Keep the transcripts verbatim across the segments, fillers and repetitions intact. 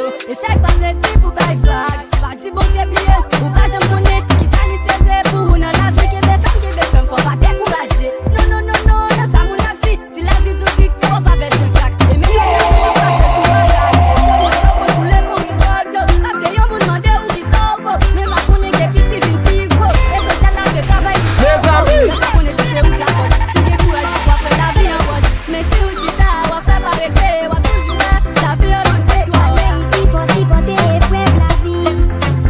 yo. Echèk pa vle di pou bay vag. Pa di Bondye bliye, ou pa janm konnen kisa li se vre pou ou nan lavi. Kenbe fèm, kenbe fèm, fò pa dekouraje. Non, non, non, non, nan sa moun ap di, si lavi di w kite, w ap pèdi krak. E menm lè w ap pase sou bagay, se mwen yo konn koule kon rigòlo. Paske yon moun mande w kisa w vo, men pa konnen gen piti vin pi gwo. Esansyèl la se travay ki fò. Mezanmi! Mwen pa konnen si se ou k lakòz. Si w gen kouraj, w ap wè lavi an wòz. Men si ou chita, w ap fè parese, w ap toujou wè lavi an lòt bò. Reyisi fò sipòte eprèv lavi.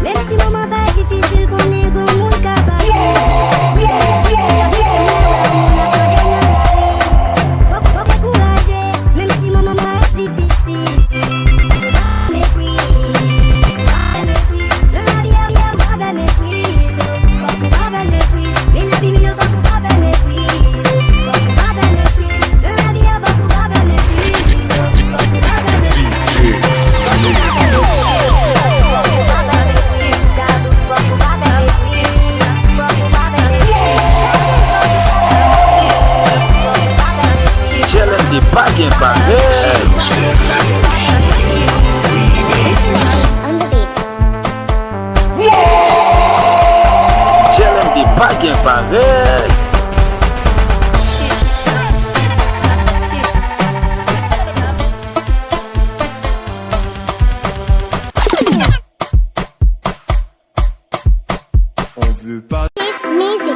Menm si moman pa difisil, konnen gon moun ka pase. Sa ki fè mwen wè moun ap plode nan lari. Fòk, fòk dekouraje, menm si moman pa difisil. Pa mepri, pa mepri. Nan lavi a, pa fè mepri. Fòk ou pa fè mepri. Vin lavi m yo, fòk ou pa fè mepri. Fòk ou pa fè mepri. Nan lavi a, fòk ou pa fè mepri. Fòk ou pa fè mepri. J L M D pa gen parèy. J L M D pa gen parèy. On veut pas. Music.